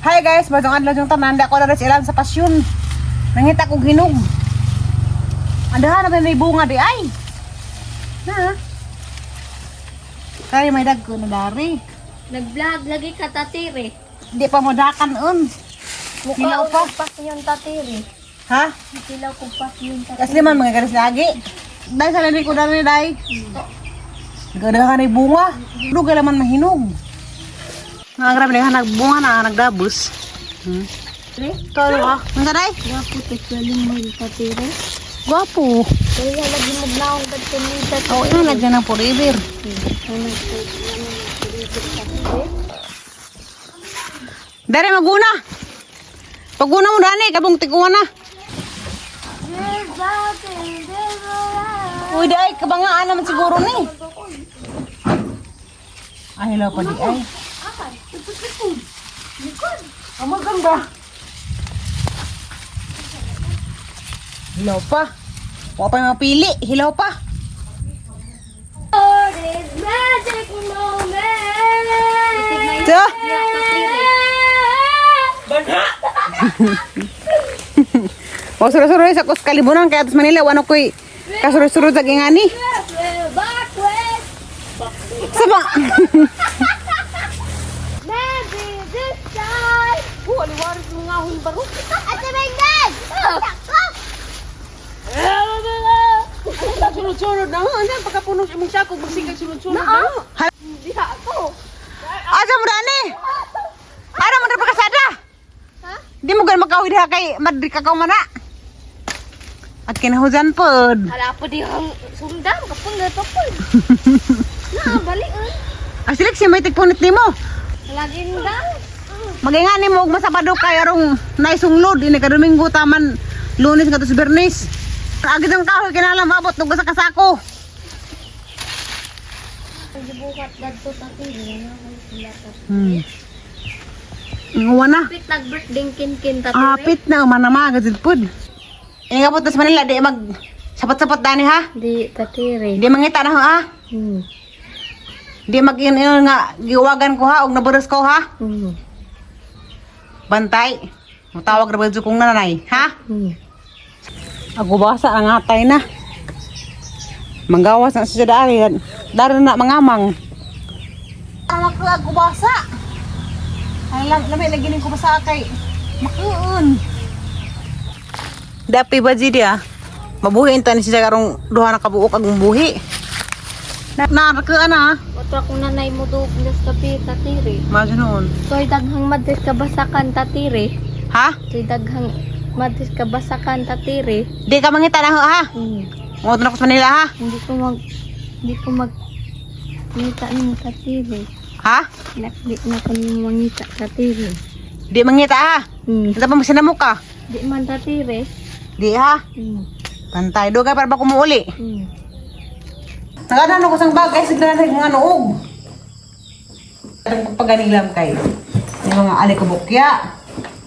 Hi guys, maayong adlaw yung tanan. Di ako na rin sa pasyon. Nangita kong hinog. Andahan na may bunga di ay. Na. Kaya may dagko na dari. Nag-vlog lagi ka tatiri. Di pa mo dakan un. Mukha Hilaw pa. Pasyon tatiri. Ha? Hilaw ko pasyon tatiri. Kasi man mga garis lagi. Dahil sa labi ko dali day. Gadahan ay bunga. Dugay laman mahinog. Nga grabe na nagbunga na nagdabos. Tolo ka. Ang day? Gwapo to mo tatiri. Gwapo. Kaya lagi magnaong kadto ni tatiri. Oo, oh, lagyan ng forever. Dere maguna. Paguna mo dani kabong tikuan na. Uy, di ay kabangaan naman siguro ni. Ay, hello pa di ay. Ang maganda. Hilaw pa. Wala pa yung mapili. Hilaw pa. Magic moment. So, o suro-suro sa kus kalibunan kaya atos Manila wano koy kasuro-suro sa gingani. Sama. Maybe this time. Oh, aliwaris mo nga hun baro. Ate Bengan! Sunod-sunod na ano pagkapuno sa imong sako magsigag sunod-sunod na. Diha ako. Asa mo dani? Ara mo na pagkasada? Ha? Di mo gan makawi diha kay Madrid ka mana. At kinahuzan pod. Hala po di ang sundam kapag pa po. Na balik eh. Asilik siya may tigpunit nimo. Lagi ndang. Maginga nimo og masabado kay arong naisunglod ini ka Domingo taman Lunes ngadto sa Bernes. Kaagid ang kahoy kinahanglan maabot og sa kasako. Gibuhat gadto sa tiri na sila ta. Nguwa na. Pit nag birthday kin-kin ta tiri. Apit na manama gazid pud. Ini kapot na sa Manila di mag sapat-sapat dani ha. Di tatiri. Di mangita na ha. Di mag in nga giwagan ko ha og naburos ko ha. Bantay. Mutawag ra ba jud kong nanay ha? Ako basa ang atay na. Manggawas na siya dari. Dari na mangamang. Anak ko ako basa. Ay lam lamay lagi ning kubasa kay makuon. Dapi ba dia? Mabuhi inta ni siya karong duha na kabuok ang buhi. Na na ana. Wato ako nanay mo dug nas kape tatiri. Majo noon. Toy daghang madres kabasakan tatiri. Ha? Toy daghang madres kabasakan tatiri. Di ka mangita na ha. Ngodto na ko sa Manila ha. Hindi ko mag ngita ni tatiri. Ha? Di na ko nimo mangita tatiri. Di mangita ha. Ito pa mo ka. Di man tatiri. Di ha. Pantay dugay para ba kumuuli. Nagana ko sang bagay sa dala mga noog. Pagpapganilam kay yung mga alikabokya.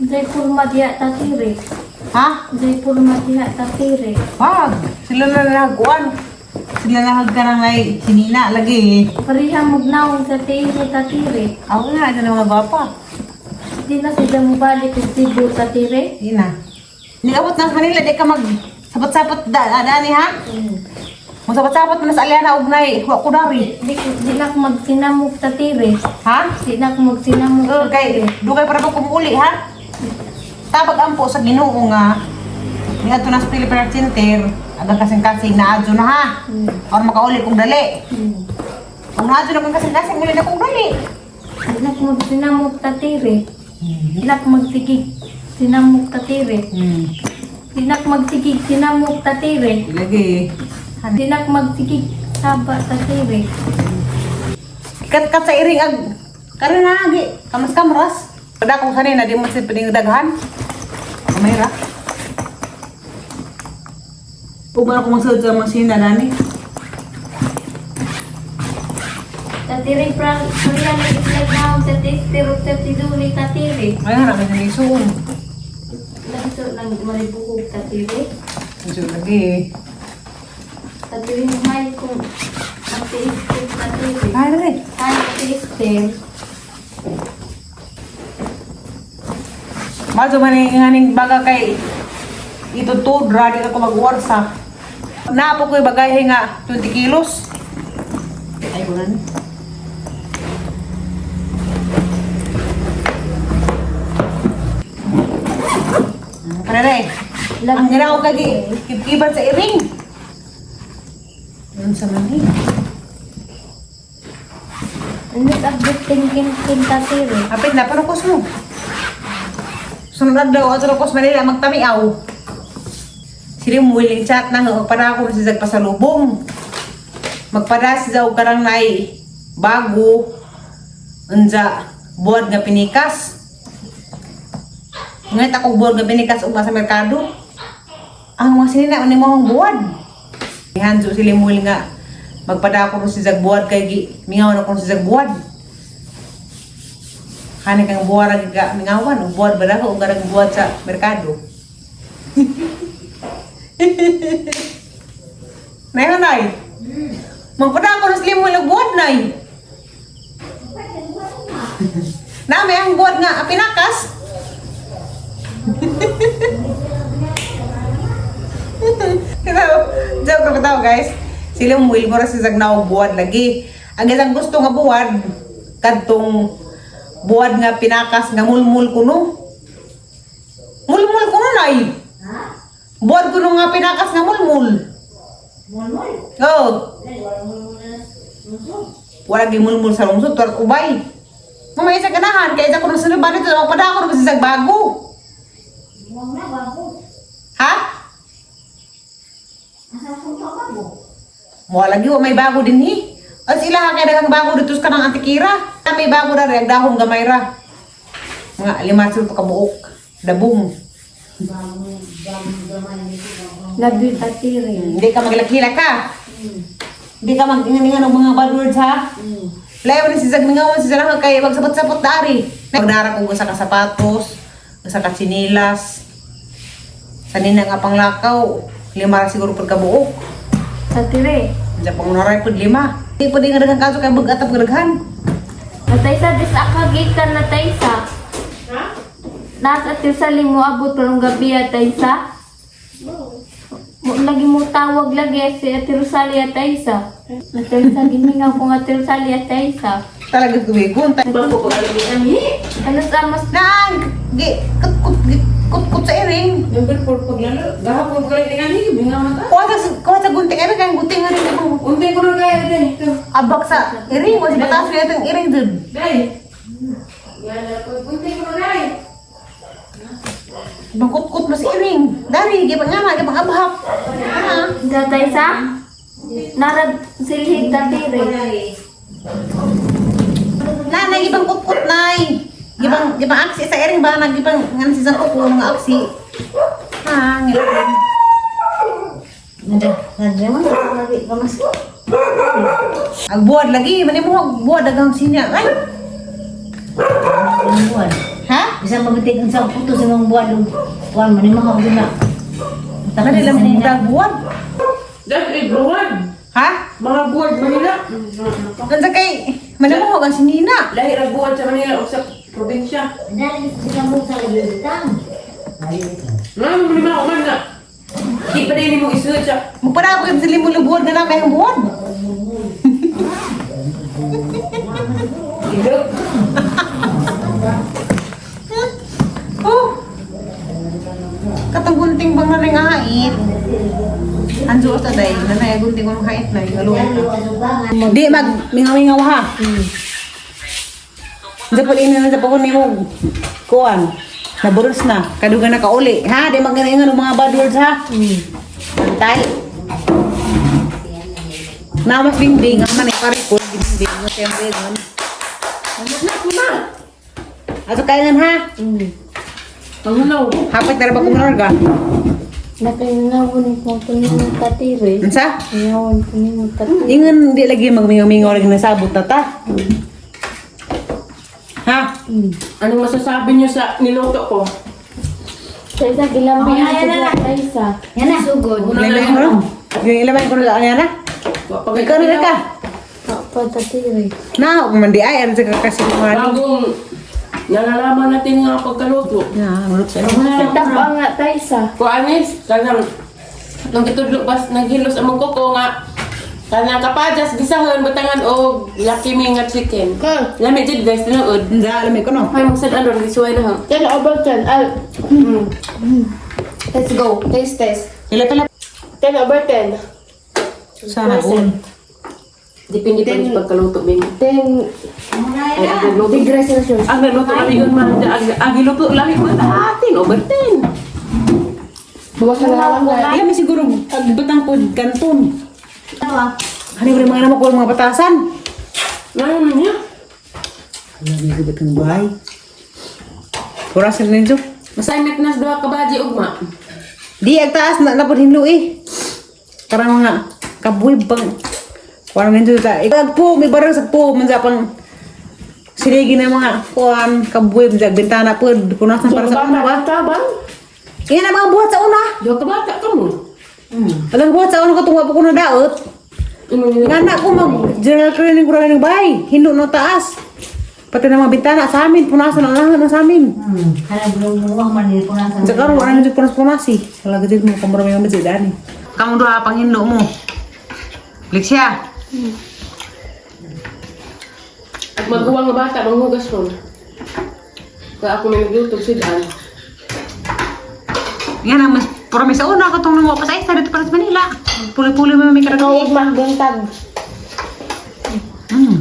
Day purma diha tatiri. Ha? Day purma diha tatiri. Wag. Sila na nagkuan. Sila na hagka ng sinina lagi. Pareha mugnaong sa tiri tatiri. Ako nga, ito na mga gwapa. Di na sila mobalik og Cebu tatiri. Di na. Niabot na sa Manila, di ka mag sapot-sapot da, dani ha? Mo sapot-sapot mo na sa Aliana ugnay, wa ko dari. Di na ako magsinamok tatiri. Ha? Di na ako magsinamok Oh, kay tatiri. dugay para ko kumuuli ha. Tabag ampo sa Ginoo nga niadto na sa Philippine Art Center, agang kasing-kasing naadyo na ha. Aron makauli kong dali. Kung naadyo na kong kasing-kasing, uli na kong dali. Di na ako magsinamok tatiri. Di na ako magsigig sinamok tatiri. Di na ako magsigig sinamok tatiri. Lagi. Di na ako magsigig saba tatiri. Kat-kat sa iring ag karon na agi kamas kamras. Kada kong sanay na di mo si pining daghan. Kamay ra. Ug man ako magsulod sa mga sina nani. Tatiri pareha na sila naong sa tester ug sa tiduli tatiri. Ay na kay suon. Lagi lang maribuhog tatiri. Suon lagi. Tatiri may kung ate Esther tatiri. Ay, dali. Hi, Ate Esther. Maso man nganing baga kay itutod ra di ako mag-uwarsa. Naapo ko'y bagay nga 20 kilos. Ay, kunan. Pare, ang ginawa ko kagi, kibkiban sa iring. Ano sa mani? Ano abot thinking king tatiri? Apit na, panukos mo. Sunod daw, ato kos Manila, magtamiaw. Sila mo willing chat na, magpada ako sa pasalubong. Magpada si Zaw karang nay bago, unja, buwad nga pinikas. Ngayon ako buwad nga pinikas ugma sa merkado. Ang mga sinina, ano mo ang buwad. Hanzo sila mo nga, magpada ako si Zag buwad kay gi, mingaw na ko si Zag buwad. Hani kang buwad ang ga mingawan, ug buwad ba dako ug garang buwad sa merkado. Nay, nay. Magpada ko ng slim mo buwad nay. Nami ang buwad nga pinakas. Pero, joke ko tao guys. Sila mo mo ra sa zagnaw buwad lagi. Ang isang gusto nga buwad kadtong buwad nga pinakas nga mulmul kuno. Mulmul kuno nay. Buwad kuno nga pinakas nga mulmul. Mulmul. Oh, Dali, wala mulmul na lungsod. wala gi mulmul sa lungsod tuwar ubay. Mamaya sa ganahan kay isa kuno sa luban ito magpada ko sa bago. Huwag na, bago. Ha? Nasa punto bago. Mo lagi wa may bago din hi. As ila kay daghang bago dito sa kanang antikira. May bago ra rin, ang dahong gamay ra. Mga lima sa ka buok. Dabong. Bago, bago gamay nito, bago. Love you tatiri. Hindi ka maglakila ka. Hindi ka mag-inganingan ng mga bad words ha. Layo ni si Zag mingawan si Zag kay magsapot-sapot dari. Nagdara ko sa kasapatos, sa katsinilas. Sa nina nga panglakaw, lima ra siguro pagkabuok. Tatiri. Diyan pang unaray pud lima. Di pud nga daghang kaso kay bug-atap daghan. Nataysa dis akagikan nataysa. Ha? Nasa tirsa limo abot karong gabi ataysa. Mo lagi mo tawag lagi si Ate Rosalia Taysa. Nataysa gimingaw ko nga Ate Rosalia Taysa. Talaga tuwigon. Ano sa mas Naan, gi kut gi kut sa iring. Number 4 paglalo. Gahapon ko lang tingnan ni binga man ta. Kuha sa gunting iring kay gunting iring mo. Unti ko na kaya din. Abak sa iring mo si batas niya itong iring dun. Dai. Yan ko unti ko na dai. Bangkut-kut mo sa iring. Dari, gi pa nga gi pa abhak. Ha? Tataysa? Narag silhig tatiri. Nanay, ibang kutkut, nay. Gibang, gibang aksi sa iring ba? Nagibang, nga si Zang Uko, mga aksi. Ha, ngilapin. Nada, nada mo, lagi ka mas. Ang buwad lagi, mani mo, ang buwad, dagang sinya. Ay, Ang buwan. ha? Bisan mabitig ang sa puto sa mga buwan, buwan, manimang ako na. Nani lang buwad, buwad. Dai eh buwan. Ha? Mga buwan Manila. Nansa kay, mani mo, ang sinina. Lahi ra buwan sa Manila ug sa probinsya. Dali, sila mo sa lagitang. Nga mo lima ko man na. Di pa din mo isuot sa Magpada ko sa limo buwad nga na, may ang buwad. Idog. Oh. Katong gunting bang nanay nga hait? Anjo sa day, nanay gunting ko ng hait na, yung Di mag mingaw-mingaw ha. Diyan po ina na po ni mo kuan. Naburos na. Kaduga na kauli. Ha, di mag ng mga bad words ha. Antay. Namas bingbing ang manay pare ko bingbing mo siyempre ngon. Ato kaingan ha. Pangunaw. Hapit na ra ba kung ka? Nakainawon ko kunin mo tatiri. Unsa? Inawon ko nimo tatiri. Ingan di lagi magmingaw-mingaw lagi nasabot na ta. Ha? Anong masasabi niyo sa niluto ko? Taysa gilami ang na Taysa. Yan na. Sugod. Ilamay ko no? Yung ilamay ko na ano na? Pag Ikaw na ka. Pa tatiri. Na, man di ay, ano sa kasi mga Bagong Nalalaman natin nga pagkaluto. Ya, maluto sa Tapa nga taysa. Kuanis, kanang nung gitudlo bas naghilos among koko nga kanang kapajas gisahon butangan og lucky me nga chicken. Lami jud guys tinuod. Hindi, alam ko no. Ay magsad ano gisuway na ha. 10 over 10. Al. Let's go. Taste test. Pila pila. 10 over 10. Sana all. Depende pa rin sa pagkaluto bing. 10 Ay, ang nagluto. degree Celsius. Ang nagluto lami yun man. Ang giluto lami ko atin over 10. Bawasan na lang na. Alam mo siguro, agbatang po kanton. Ano yung mga naman ko mga batasan? Ano man niya? Alam mo batang buhay. Purasan ninyo. Assignment nas duha ka baji ugma. Di ag taas na napod hinlo eh. Karang mga kabuhi bang. Kuan ninyo ta. Ag po may barang sa po man sa pang siligi na mga kuan kabuhi man sa bintana pod punasan para sa una ba. Tabang. Kaya na mga buhat sa una. Duha ka bata ka mo. Alang buhat sa una ko tungwa pa ko na daot. Ano niya? Nga na ko mag general cleaning ko rin ng bahay. Hinlo na taas. Pati na mga bintana sa amin, punasan ang lahat na sa amin. Kanang bulong man ni punasan. Sa karon wala na punas punasi. Wala gid mo kamura may mga dani. Kamu duha pang hinlo mo. Lexia. At maguwang nga bata manghugas ron. Kaya ako may nagluto sidan. Yan ang mas puro may sa una katong nang pa sa isa dito para sa Manila. Puli-puli mo may Ikaw karagay. ugma buntag.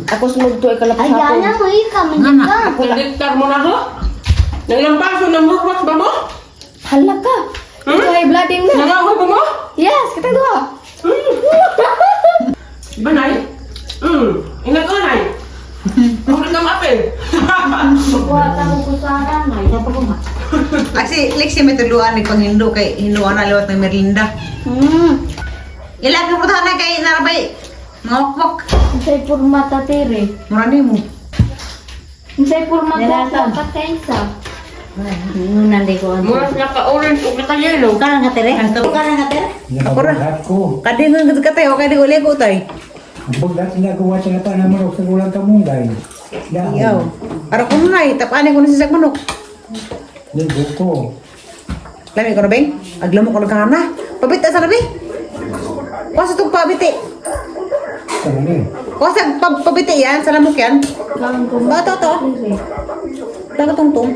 Ako sumugto ay Ay, kalapos. mo ikaw Nga na. Predictor mo na ho? Nanglampaso ng ruwas ba mo? Hala ka. Ito ay blooding na. Nangahoy ba mo? Yes, kita duha. Banay? Ingat ka, nay. Ako ng apel. Kuha ta ko kusara na. Ay si Lexia may tuluan ni panghindo kay hinluan na liwat ng Merlinda. Ilag na putahan na kay narabay. Mga wakwak. Unsay porma ta tere? Mura ni mo. Unsay porma Nilasa. ta taysa? Nunan di ko. Mura sila ka-orange o ka-yellow. Karan ka tere? Karan ka tere? Ako ra. Ko. Kadin nga katay okay di uli ko tay. Pagdat ginagawa sa nata na manok sa gulang kamunggay. Iyaw. Ara ko na tapane ko na sa manok. Ligo ko. Lami ko na beng. Aglamo ko na kana. Pabit sa labi. Kuha sa tug pabiti. Tara ni. Kuha sa pabiti yan sa lamok yan. Kaon ko Ba to to. Laga tungtong.